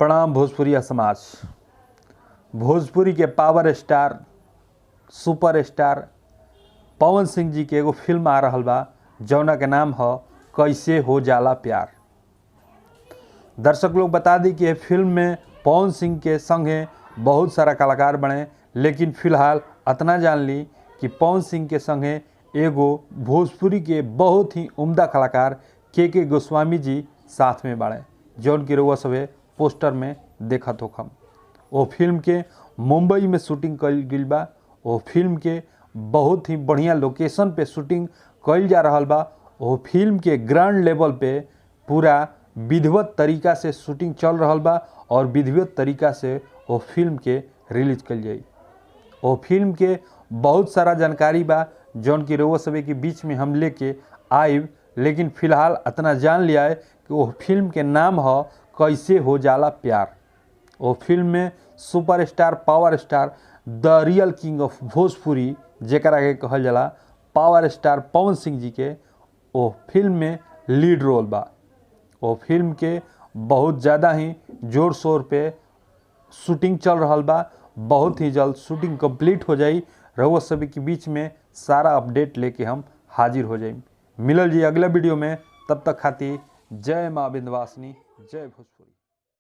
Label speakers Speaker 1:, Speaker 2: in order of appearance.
Speaker 1: प्रणाम भोजपुरिया समाज। भोजपुरी के power star, super star Pawan Singh ji के एगो फिल्म आ रहल बा जौना के नाम ह कैसे हो जाला प्यार। दर्शक लोग बता दी कि फिल्म में पवन सिंह के संगे बहुत सारा कलाकार बने, लेकिन फिलहाल अतना जान ली कि पवन सिंह के संगे एगो भोजपुरी के बहुत ही उम्दा कलाकार के गोस्वामी जी साथ में बाड़े, जौन की रउआ सभे पोस्टर में देखत होखम। वो फिल्म के मुंबई में शूटिंग कइल गइल बा। वो फिल्म के बहुत ही बढ़िया लोकेशन पे शूटिंग कइल जा रहल बा। वो फिल्म के ग्रांड लेवल पे पूरा विधिवत तरीका से शूटिंग चल रहल बा और विधिवत तरीका से वो फिल्म के रिलीज कइल जाई। वो फिल्म के बहुत सारा जानकारी बा जौन की रउआ सभे के बीच में हम लेके आइब, लेकिन फिलहाल अतना जान लिया है कि वो फिल्म के नाम ह कैसे हो जाला प्यार। वो फिल्म में super star, power star, the real king of Bhojpuri जेकरा के कहल जाला पावर स्टार पवन सिंह जी के वो फिल्म में लीड रोल बा। वो फिल्म के बहुत ज़्यादा ही जोर शोर पे शूटिंग चल रहल बा। बहुत ही जल्द शूटिंग कंप्लीट हो जाई। रउआ सभी के बीच में सारा अपडेट लेके हम हाजिर हो जाई। मिलल जी अगला वीडियो में, तब तक खातिर जय माँ विंध्यवासिनी, जय भोजपुरी।